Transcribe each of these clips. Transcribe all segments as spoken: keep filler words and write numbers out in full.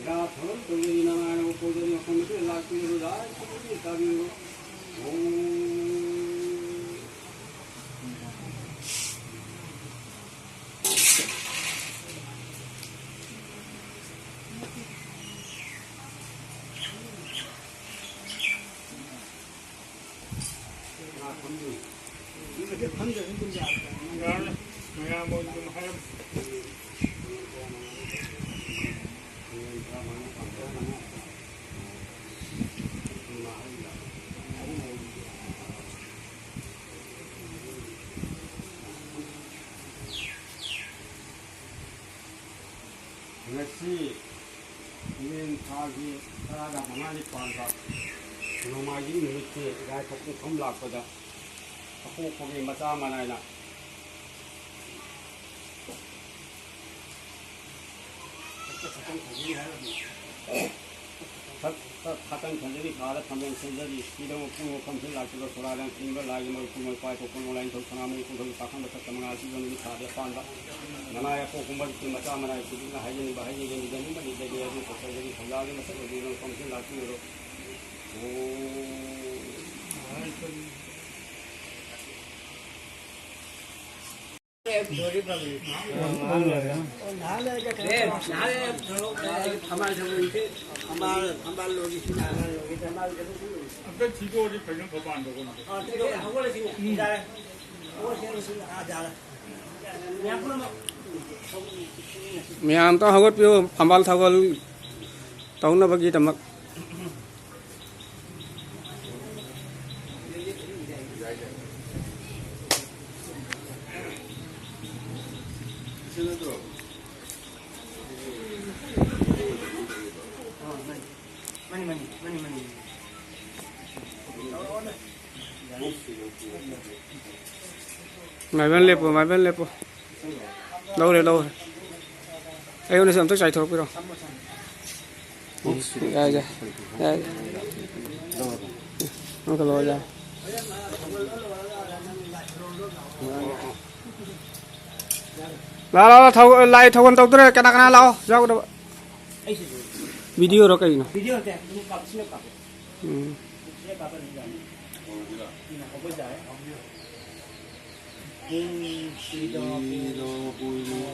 ꯊꯧꯔꯝ ꯇꯧꯖꯔꯤ, ꯅꯃꯥꯏꯅ ꯎꯠꯄꯧꯖꯔꯤ, ꯃꯐꯝ ꯑꯁꯤꯗ ꯂꯥꯛꯄꯤꯔꯨ, ꯂꯥꯏ ꯈꯨꯔꯨꯝꯕꯤꯔꯨ, ꯇꯥꯕꯤꯔꯨ꯫ ꯑꯣꯝ꯫ ꯌꯥꯔꯦ, ꯃꯌꯥꯝ ꯑꯣꯏꯅ ꯑꯗꯨꯝ ꯍꯥꯏꯔꯝꯃꯨ꯫ ꯉꯁꯤ ꯏꯉꯦꯟ ꯊꯥꯒꯤ ꯇꯔꯥꯒ ꯃꯉꯥꯅꯤ ꯄꯥꯟꯕ ꯅꯣꯡꯃꯥꯏꯖꯤꯡ ꯅꯨꯃꯤꯠꯀꯤ ꯏꯔꯥꯏ ꯄꯣꯛꯄ ꯃꯐꯝ ꯂꯥꯛꯄꯗ ꯑꯄꯣꯛꯄꯒꯤ ꯃꯆꯥ ꯃꯅꯥꯏꯅ ꯁꯛꯇ ꯁꯛꯇꯝ ꯐꯖꯔꯤ ꯍꯥꯏꯔꯕꯅꯤ꯫ ꯁꯛꯇ ꯁꯛꯇꯝ ꯐꯖꯔꯤ ꯊꯥꯗ ꯊꯝꯕꯦꯟ ꯁꯦꯝꯖꯔꯤ꯫ ꯁꯤꯗ ꯃꯄꯨ ꯃꯐꯝꯁꯤꯗ ꯂꯥꯛꯆꯕ ꯈꯨꯔꯥꯏ ꯂꯥꯟꯊꯦꯡꯕ ꯂꯥꯏꯒꯤ ꯃꯔꯨꯞ ꯀꯨꯝꯍꯩ ꯄꯥꯏ ꯊꯣꯛꯄ ꯅꯣꯡꯂꯥꯏ ꯅꯤꯡꯊꯧ ꯁꯅꯥꯃꯍꯤ ꯀꯣꯟꯊꯧꯒꯤ ꯄꯥꯈꯪꯕ ꯁꯛꯇ ꯃꯉꯥ ꯑꯁꯤꯕꯨ ꯅꯨꯃꯤꯠ ꯊꯥꯗ ꯄꯥꯟꯕ ꯃꯅꯥꯏ ꯑꯄꯣꯛꯄ ꯃꯔꯨꯞꯀꯤ ꯃꯆꯥ ꯃꯅꯥꯏ ꯈꯨꯗꯤꯡꯅ ꯍꯥꯏꯖꯅꯤꯡꯕ ꯍꯥꯏꯖꯒꯦ ꯅꯤꯖꯅꯤꯡꯕ ꯅꯤꯖꯒꯦ ꯑꯗꯨ ꯀꯣꯛꯆꯒꯅꯤ ꯊꯧꯖꯥꯜꯒꯤ ꯃꯁꯛ ꯑꯣꯏꯕꯤꯔꯣ ꯃꯐꯝꯁꯤꯗ ꯂꯥꯛꯄꯤꯔꯣ꯫ ꯑꯣ꯫ ꯑꯝꯇ ꯊꯤꯗꯣꯛꯑꯗꯤ ꯐꯖꯅ ꯐꯕꯥꯟꯗꯧꯕꯅꯤ꯫ ꯃꯌꯥꯝ ꯑꯝꯇ ꯍꯧꯒꯠꯄꯤꯌꯨ, ꯐꯝꯕꯥꯜ ꯊꯧꯒꯜ ꯇꯧꯅꯕꯒꯤꯗꯃꯛ꯫ ꯃꯥꯏꯕꯦꯟ ꯂꯦꯞꯄꯨ, ꯃꯥꯏꯕꯦꯟ ꯂꯦꯞꯄꯨ꯫ ꯂꯧꯔꯦ, ꯂꯧꯔꯦ꯫ ꯑꯩꯉꯣꯟꯗꯁꯨ ꯑꯝꯇ ꯆꯥꯏꯊꯣꯔꯛꯄꯤꯔꯣ꯫ ꯎꯝ, ꯌꯥꯏ, ꯌꯥꯏ, ꯌꯥꯏ꯫ ꯑꯃꯨꯛꯀ ꯂꯧꯔꯣ, ꯌꯥꯏ꯫ ꯂꯥꯛꯑꯣ, ꯂꯥꯛꯑꯣ, ꯂꯥꯛꯑꯣ, ꯊꯧ-, ꯂꯥꯏ ꯊꯧꯒꯜ ꯇꯧꯗꯣꯔꯦ꯫ ꯀꯅꯥ ꯀꯅꯥ ꯂꯥꯛꯑꯣ ꯌꯥꯎꯒꯗꯕ? ꯑꯩꯁꯤꯁꯨ ꯚꯤꯗꯤꯑꯣꯔꯣ ꯀꯩꯅꯣ? ꯚꯤꯗꯤꯑꯣ ꯅꯠꯇꯦ, ꯑꯗꯨꯝ ꯀꯥꯞ-, ꯁꯤꯅ ꯀꯥꯞꯄꯦ꯫ ꯎꯝ꯫ ꯁꯤꯅ ꯀꯥꯞꯄ ꯑꯗꯨꯝ ꯌꯥꯅꯤ꯫ ꯎꯝ, ꯑꯩꯈꯣꯏ ꯌꯥꯔꯦ꯫ ꯁꯤꯗ ꯃꯄꯨ ꯏꯕꯨꯡꯉꯣ꯫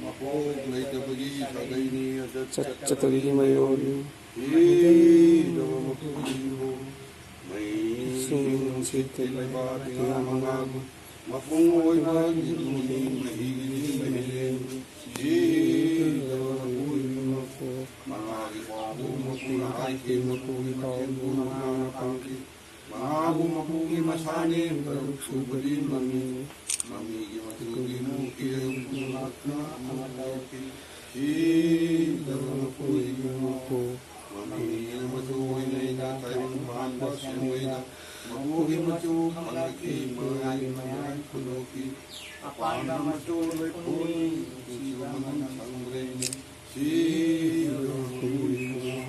ꯃꯄꯣꯛ ꯂꯩꯇꯕꯒꯤ ꯁꯥꯒꯩꯅꯤ, ꯑꯆꯠ ꯆꯠ ꯆꯠꯇꯕꯒꯤ ꯃꯌꯣꯜꯅꯤ꯫ ꯁꯤꯗ ꯃꯄꯨ ꯏꯕꯨꯡꯉꯣ꯫ ꯃꯩ ꯏꯁꯤꯡ ꯅꯨꯡꯁꯤꯠꯀꯤ ꯂꯩꯕꯥꯛ ꯇꯤꯌꯥ ꯃꯉꯥꯒꯨꯝ꯫ ꯃꯄꯨꯡ ꯑꯣꯏꯕ ꯏꯗꯨꯅꯤ ꯃꯍꯤꯒꯤꯗꯤ ꯃꯍꯤꯔꯦꯟ꯫ ꯁꯤꯗꯕ ꯃꯄꯨ ꯏꯕꯨꯡꯉꯣ꯫ ꯃꯉꯥꯒꯤ ꯄꯥꯎꯕꯨ ꯃꯄꯨꯅ ꯍꯥꯏꯈꯤ, ꯃꯄꯨꯒꯤ ꯃꯇꯦꯡꯕꯨ ꯃꯉꯥꯅ ꯄꯥꯡꯈꯤ꯫ ꯃꯉꯥꯕꯨ ꯃꯄꯨꯒꯤ ꯃꯁꯥꯅꯤ, ꯇꯔꯨꯛ ꯁꯨꯕꯗꯤ ꯃꯃꯤꯅꯤ꯫ ꯃꯃꯤꯒꯤ ꯃꯇꯨꯒꯤ ꯃꯨꯛꯀꯤ ꯑꯌꯨꯛ ꯄꯨꯝꯅꯃꯛꯅ ꯑꯃ ꯇꯧꯈꯤ꯫ ꯁꯤꯗꯕ ꯃꯄꯨ ꯏꯕꯨꯡꯉꯣ꯫ ꯃꯃꯤ ꯑꯃꯁꯨ ꯑꯣꯏꯅꯩꯅ ꯇꯥꯏꯕꯪ ꯄꯥꯟꯕ ꯁꯦꯡꯂꯩꯗ ꯃꯄꯨꯒꯤ ꯃꯆꯨ ꯐꯪꯂꯛꯈꯤ, ꯃꯉꯥꯒꯤ ꯃꯌꯥꯏ ꯈꯨꯟꯗꯣꯛꯈꯤ꯫ ꯑꯄꯥꯟꯕ ꯃꯆꯨ ꯂꯣꯏ ꯄꯨꯅꯤ, ꯅꯨꯡꯁꯤꯕ ꯃꯅꯝ ꯁꯪꯗ꯭ꯔꯦꯅꯦ꯫ ꯁꯤꯗꯕ ꯃꯄꯨ ꯏꯕꯨꯡꯉꯣ꯫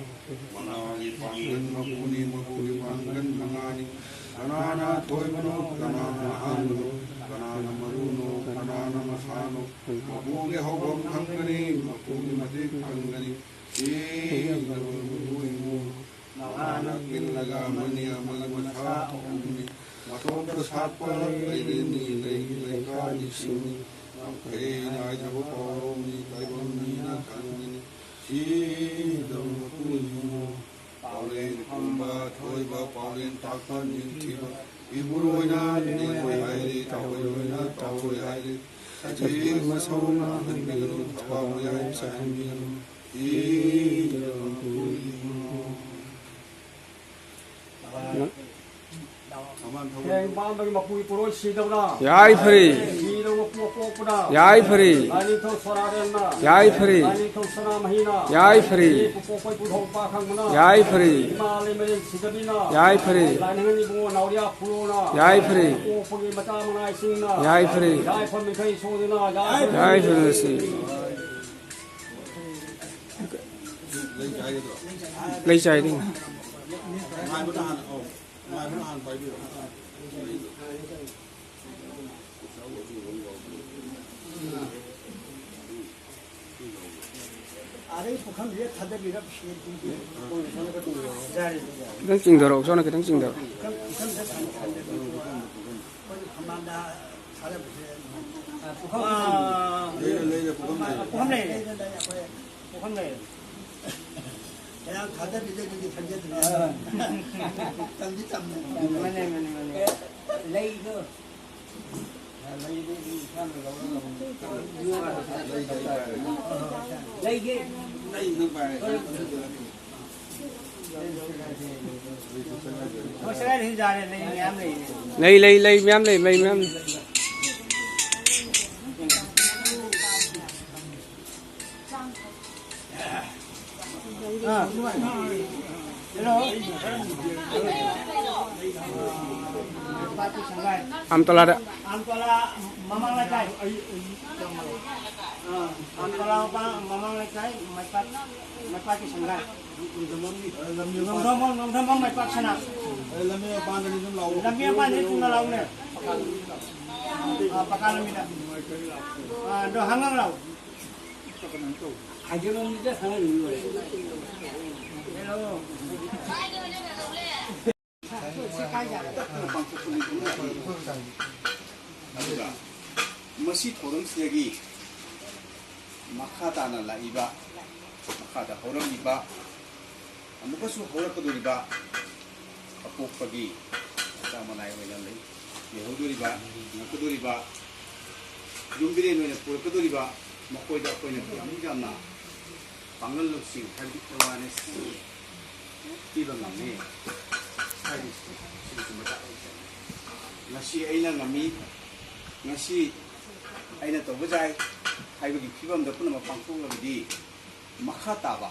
ꯃꯉꯥꯒꯤ ꯄꯥꯡꯒꯜ ꯃꯄꯨꯅꯤ, ꯃꯄꯨꯒꯤ ꯄꯥꯡꯒꯜ ꯃꯉꯥꯅꯤ꯫ ꯀꯅꯥꯅ ꯑꯊꯣꯏꯕꯅꯣ, ꯀꯅꯥꯅ ꯑꯍꯥꯟꯕꯅꯣ, ꯀꯅꯥꯅ ꯃꯔꯨꯅꯣ, ꯀꯅꯥꯅ ꯃꯁꯥꯅꯣ, ꯃꯄꯨꯒꯤ ꯍꯧꯐꯝ ꯈꯪꯒꯅꯤ, ꯃꯄꯨꯒꯤ ꯃꯇꯤꯛ ꯈꯪꯒꯅꯤ꯫ ꯁꯤꯗꯕ ꯃꯄꯨ ꯏꯕꯨꯡꯉꯣ꯫ ꯃꯉꯥꯅ ꯀꯤꯜꯂꯒ ꯑꯃꯅꯤ ꯑꯃꯒꯤ ꯃꯁꯥ ꯑꯍꯨꯝꯅꯤ꯫ ꯃꯇꯣꯝꯇ ꯁꯥꯠꯄ ꯂꯩꯔꯦꯅꯤ, ꯂꯩꯒꯤ ꯂꯩꯀꯥꯏꯒꯤ ꯁꯤꯡꯅꯤ꯫ ꯉꯝꯈꯩ ꯅꯥꯏꯗꯕ ꯄꯥꯎꯔꯧꯅꯤ, ꯇꯥꯏꯕꯪ ꯃꯤꯅ ꯈꯪꯒꯅꯤ꯫ ꯁꯤꯗꯕ ꯃꯄꯨ ꯏꯕꯨꯡꯉꯣ꯫ ꯄꯥꯎꯔꯦꯟ ꯈꯨꯝꯕ ꯊꯣꯏꯕ, ꯄꯥꯎꯔꯦꯟ ꯇꯥꯛꯄ ꯅꯤꯡꯊꯤꯕ꯫ ꯏꯕꯨꯔꯣꯏꯅ ꯏꯅꯦꯝꯕꯣꯏ ꯍꯥꯏꯔꯤ, ꯇꯥꯑꯣꯏꯔꯣꯏꯅ ꯇꯥꯑꯣꯏ ꯍꯥꯏꯔꯤ꯫ ꯁꯖꯤꯛ ꯃꯁꯧꯅ ꯍꯟꯕꯤꯒꯅꯨ, ꯊꯕꯥꯛ ꯃꯌꯥꯏ ꯆꯥꯏꯍꯟꯕꯤꯒꯅꯨ꯫ ꯁꯤꯗꯕ ꯃꯄꯨ ꯏꯕꯨꯡꯉꯣ꯫ ꯁꯦꯡ ꯄꯥꯟꯕꯒꯤ ꯃꯄꯨ ꯏꯄꯨꯔꯣꯏ ꯁꯤꯗꯕꯅ꯫ ꯌꯥꯏꯐꯔꯦ꯫ ꯁꯤꯗꯕ ꯃꯄꯨ ꯑꯄꯣꯛꯄꯅ꯫ ꯌꯥꯏꯐꯔꯦ꯫ ꯂꯥꯏꯅꯤꯡꯊꯧ ꯁꯣꯔꯥꯔꯦꯟꯅ꯫ ꯌꯥꯏꯐꯔꯦ꯫ ꯂꯥꯏꯅꯤꯡꯊꯧ ꯁꯅꯥꯃꯍꯤꯅ꯫ ꯌꯥꯏꯐꯔꯦ꯫ ꯏꯄꯨ ꯄꯣꯛꯄ ꯏꯄꯨ ꯊꯧ ꯄꯥꯈꯪꯕꯅ꯫ ꯌꯥꯏꯐꯔꯦ꯫ ꯏꯃꯥ ꯂꯩꯃꯔꯦꯟ ꯁꯤꯗꯕꯤꯅ꯫ ꯌꯥꯏꯐꯔꯦ꯫ ꯂꯥꯏꯅꯤꯡꯊꯧ ꯏꯕꯨꯡꯉꯣ ꯅꯥꯎꯔꯤꯌꯥ ꯈꯨꯔꯣꯅ꯫ ꯌꯥꯏꯐꯔꯦ꯫ ꯑꯄꯣꯛꯄꯒꯤ ꯃꯆꯥ ꯃꯅꯥꯏꯁꯤꯡꯅ꯫ ꯌꯥꯏꯐꯔꯦ꯫ ꯌꯥꯏꯐ ꯃꯤꯈꯩ ꯁꯣꯗꯨꯅ꯫ ꯌꯥꯏꯐꯔꯦ꯫ ꯌꯥꯏꯐꯔꯦ꯫ ꯂꯩ ꯆꯥꯏꯗꯣꯏꯅꯤ꯫ ꯑꯗꯩ ꯄꯨꯈꯝꯁꯤꯗ ꯊꯥꯗꯕꯤꯔ ꯁꯦꯟ ꯇꯨꯡꯁꯤꯜꯂꯤ꯫ ꯌꯥꯔꯦ, ꯌꯥꯔꯦ꯫ ꯈꯤꯇꯪ ꯆꯤꯡꯊꯔꯛꯑꯣ, ꯁꯣꯝꯅ ꯈꯤꯇꯪ ꯆꯤꯡꯊꯔꯛꯑꯣ꯫ ꯄꯨꯈꯝ, ꯄꯨꯈꯝꯁꯤꯗ ꯊꯥꯗꯕꯤꯔ ꯑꯩꯈꯣꯏꯅ ꯈꯝꯕꯥꯟꯗ ꯊꯥꯗꯕꯁꯦ꯫ ꯑ, ꯄꯨꯈꯝ ꯑꯥ꯫ ꯂꯩꯔꯦ, ꯂꯩꯔꯦ, ꯄꯨꯈꯝ ꯂꯩꯔꯦ꯫ ꯄꯨꯈꯝ ꯂꯩꯔꯦ꯫ ꯂꯩꯔꯦ, ꯂꯩꯔꯦ, ꯑꯩꯈꯣꯏ ꯄꯨꯈꯝ ꯂꯩꯔꯦ꯫ ꯃꯌꯥꯝ ꯊꯥꯗꯕꯤꯗ ꯑꯗꯨꯗꯤ ꯊꯝꯖꯗ꯭ꯔꯦ꯫ ꯑꯥ꯫ ꯇꯝꯗꯤ ꯇꯝꯃꯦ꯫ ꯃꯥꯅꯦ, ꯃꯥꯅꯦ, ꯃꯥꯅꯦ꯫ ꯂꯩꯗꯣ꯫ ꯂꯩꯒꯦ꯫ ꯂꯩ ꯅꯪ ꯄꯥꯏꯔꯦ꯫ ꯍꯣꯏ, ꯁꯒꯥꯏꯗꯁꯨ ꯌꯥꯔꯦ, ꯂꯩ ꯃꯌꯥꯝ ꯂꯩꯅꯦ꯫ ꯂꯩ, ꯂꯩ, ꯂꯩ ꯃꯌꯥꯝ ꯂꯩ, ꯂꯩ ꯃꯌꯥꯝ ꯂꯩ꯫ ꯑꯥ꯫ ꯍꯜꯂꯣ꯫ ꯑꯝꯇꯂꯥꯗ꯫ ꯑꯝꯇꯂꯥ ꯃꯃꯥꯡ ꯂꯩꯀꯥꯏ꯫ ꯑꯥ, ꯑꯝꯇꯂꯥ ꯃꯃꯥꯡ ꯂꯩꯀꯥꯏ, ꯃꯥꯏꯄꯥꯛ, ꯃꯥꯏꯄꯥꯛꯀꯤ ꯁꯪꯒꯥꯏ꯫ ꯅꯣꯡꯊꯣꯡꯕꯝ, ꯅꯣꯡꯊꯣꯡꯕꯝ ꯃꯥꯏꯄꯥꯛ ꯁꯅꯥ꯫ ꯂꯝꯕꯤ ꯃꯄꯥꯟꯗꯗꯤ ꯑꯗꯨꯝ ꯂꯥꯛꯎ꯫ ꯂꯝꯕꯤ ꯃꯄꯥꯟꯗꯗꯤ ꯆꯨꯝꯅ ꯂꯥꯛꯎꯅꯦ꯫ ꯑꯥ, ꯄꯀꯥ ꯂꯝꯕꯤꯗ꯫ ꯑꯥ, ꯑꯗꯣ ꯍꯪꯉꯒ ꯂꯥꯛꯎ꯫ ꯍꯥꯏꯖꯕꯝꯗꯨꯗ ꯍꯪꯉ ꯂꯣꯏꯔꯦ꯫ ꯑꯗꯨꯒ ꯃꯁꯤ ꯊꯧꯔꯝꯁꯤꯗꯒꯤ ꯃꯈꯥ ꯇꯥꯅ ꯂꯥꯛꯏꯕ, ꯃꯈꯥꯗ ꯍꯧꯔꯛꯂꯤꯕ, ꯑꯃꯨꯛꯀꯁꯨ ꯍꯧꯔꯛꯀꯗꯧꯔꯤꯕ ꯑꯄꯣꯛꯄꯒꯤ ꯃꯆꯥ ꯃꯅꯥꯏ ꯑꯣꯏꯅ ꯂꯩ, ꯂꯩꯍꯧꯗꯣꯔꯤꯕ, ꯍꯤꯡꯉꯛꯀꯗꯧꯔꯤꯕ, ꯌꯨꯝꯕꯤꯔꯦꯟ ꯑꯣꯏꯅ ꯄꯨꯔꯛꯀꯗꯧꯔꯤꯕ ꯃꯈꯣꯏꯗ ꯑꯩꯈꯣꯏꯅ ꯀꯌꯥꯃꯨꯛ ꯌꯥꯝꯅ ꯄꯥꯡꯒꯜ ꯂꯧꯁꯤꯡ, ꯍꯥꯏꯕꯗꯤ awareness ꯄꯤꯕ ꯉꯝꯃꯤ ꯍꯥꯏꯕꯁꯤ, ꯁꯤꯒꯤꯁꯨ ꯃꯇꯥꯡ ꯑꯣꯏꯖꯔꯤ꯫ ꯉꯁꯤ ꯑꯩꯅ ꯉꯝꯃꯤ, ꯉꯁꯤ ꯑꯩꯅ ꯇꯧꯕ ꯌꯥꯏ ꯍꯥꯏꯕꯒꯤ ꯐꯤꯕꯝꯗ ꯄꯨꯝꯅꯃꯛ ꯄꯥꯡꯊꯣꯛꯂꯕꯗꯤ ꯃꯈꯥ ꯇꯥꯕ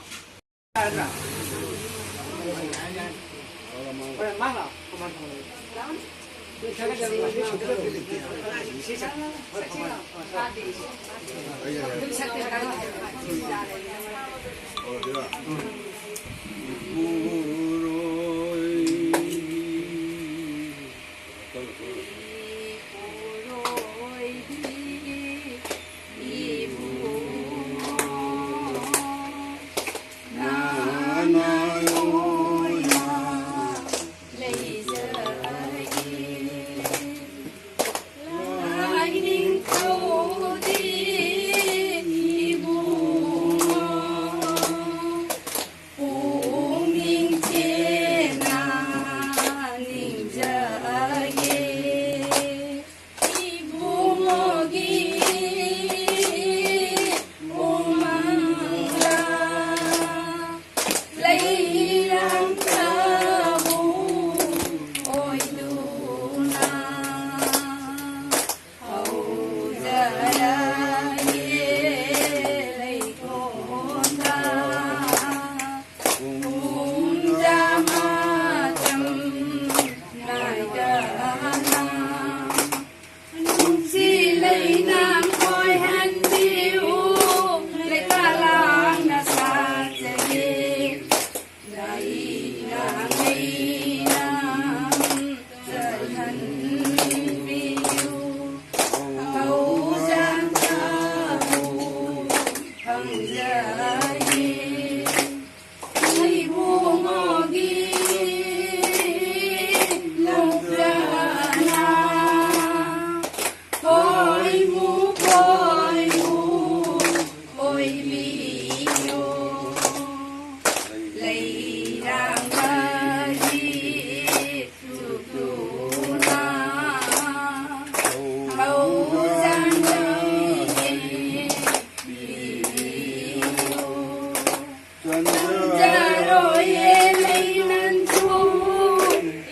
ꯇꯧꯖꯔꯣꯏꯌꯦ ꯂꯩꯅꯟꯁꯨ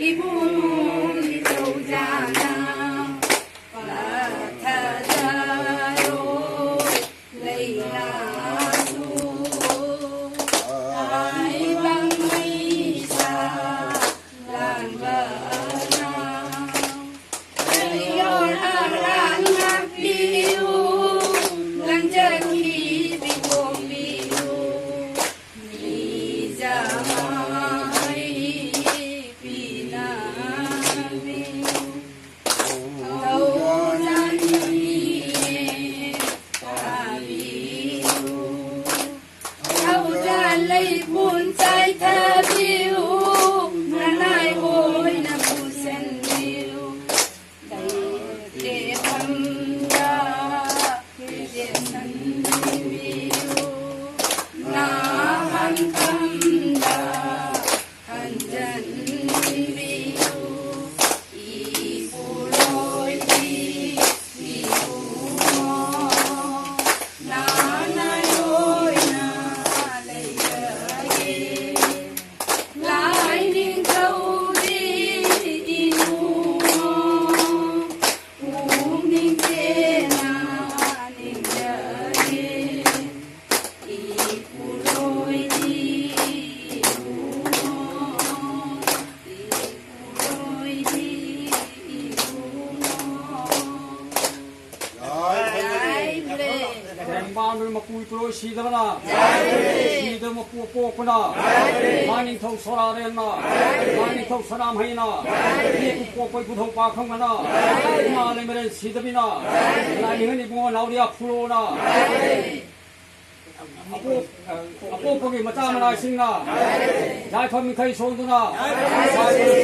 ꯏꯕꯨꯡ ꯏꯊꯧꯖꯥꯅ ꯄꯥꯊꯖꯔꯣꯏ ꯂꯩꯅꯥꯁꯨ ꯇꯥꯏꯕꯪ ꯃꯩꯁꯥ ꯂꯥꯟꯕꯅ ꯂꯩꯌꯣꯟ ꯍꯔꯥꯡ ꯉꯥꯛꯄꯤꯌꯨ, ꯂꯪꯖꯈꯤꯕꯤ ꯀꯣꯡꯕꯤꯌꯨ, ꯅꯤꯖꯃꯥꯏ ꯄꯤꯅꯕꯤꯌꯨ꯫ ꯊꯧꯖꯥꯟ ꯃꯤꯌꯦ ꯇꯥꯕꯤꯌꯨ꯫ ꯊꯧꯖꯥꯜ ꯂꯩꯄꯨꯟ ꯆꯥꯏꯊꯕꯤꯌꯨ, ꯅꯅꯥꯏ ꯑꯣꯏꯅ ꯄꯨꯁꯟꯕꯤꯌꯨ꯫ ꯂꯩꯇꯦꯐꯝꯗ ꯆꯦꯁꯟꯕꯤꯌꯨ, ꯅꯥꯍꯟꯐꯝꯗ ꯍꯟꯖꯟꯕꯤꯌꯨ꯫ ꯏꯄꯨꯔꯣꯏꯕꯤ ꯏꯕꯨꯡꯉꯣ, ꯅꯥꯅꯥꯏ ꯑꯣꯏꯅ ꯂꯩꯖꯒꯦ꯫ ꯂꯥꯏꯅꯤꯡꯊꯧꯗꯤ ꯏꯕꯨꯡꯉꯣ, ꯄꯨꯛꯅꯤꯡ ꯆꯦꯠꯅ ꯅꯤꯡꯖꯒꯦ꯫ ꯏꯄꯨꯔꯣꯏꯗꯤ ꯏꯕꯨꯡꯉꯣ, ꯏꯄꯨꯔꯣꯏꯗꯤ ꯏꯕꯨꯡꯉꯣ꯫ ꯌꯥꯏꯐꯔꯦ꯫ ꯂꯩꯕꯥꯛ ꯃꯄꯨ ꯏꯄꯨꯔꯣꯏ ꯁꯤꯗꯕꯅ, ꯁꯤꯗꯕ ꯃꯄꯨ ꯑꯄꯣꯛꯄꯅ, ꯂꯥꯏꯅꯤꯡꯊꯧ ꯁꯣꯔꯥꯔꯦꯟꯅ, ꯂꯥꯏꯅꯤꯡꯊꯧ ꯁꯅꯥꯃꯍꯤꯅ, ꯏꯄꯨ ꯄꯣꯛꯄ ꯏꯄꯨ ꯊꯧ ꯄꯥꯈꯪꯕꯅ, ꯏꯃꯥ ꯂꯩꯃꯔꯦꯟ ꯁꯤꯗꯕꯤꯅ, ꯂꯥꯏꯅꯤꯡꯍꯟ ꯏꯕꯨꯡꯉꯣ ꯅꯥꯎꯔꯤꯌꯥ ꯐꯨꯂꯣꯅ, ꯑꯄꯣꯛ-, ꯑꯄꯣꯛꯄꯒꯤ ꯃꯆꯥ ꯃꯅꯥꯏꯁꯤꯡꯅ ꯌꯥꯏꯐ ꯃꯤꯈꯩ ꯁꯣꯟꯗꯨꯅ ꯌꯥꯏꯐꯔꯁꯤ꯫